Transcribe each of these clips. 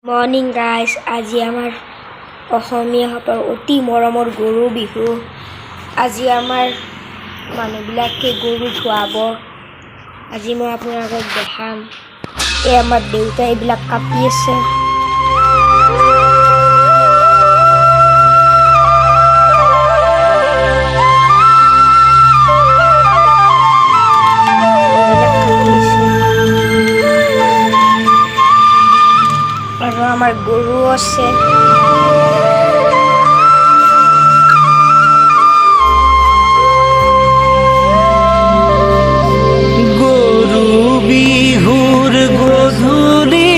Morning guys, আজি আমাৰ অসমীয়াহঁতৰ অতি মৰমৰ গৰু বিহু। আজি আমাৰ মানুহবিলাকে গৰু ধুৱাব। আজি মই আপোনালোকক দেখাম। এই আমাৰ দেউতাই এইবিলাক কাটি আছে। এইবিলাক কাটি আছে আৰু আমাৰ গৰু আছে। গৰু বিহুৰ গধূলি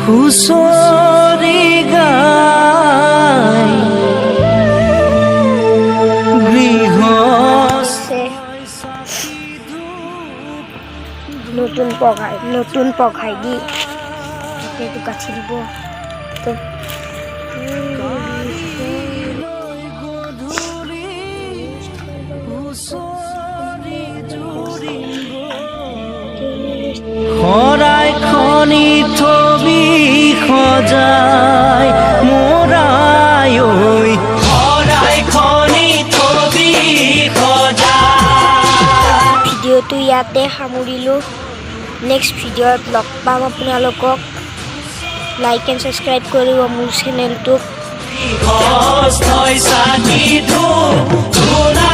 হুঁচৰি গাই গৃহ আছে নতুন পঘাই দি এইটো গাঁঠি দিব তো। গধূলি হুঁচৰি জুৰিব, শৰাইখনি থবি সজাই মোৰাই ঐ, শৰাইখনি থবি সজাই। ভিডিঅ'টো ইয়াতে সামৰিলোঁ। নেক্সট ভিডিঅ'ত লগ পাম আপোনালোকক। লাইক এণ্ড ছাবস্ক্ৰাইব কৰিব মোৰ চেনেলটোক। গৃহস্থই চাকি ধূপ ধূনা।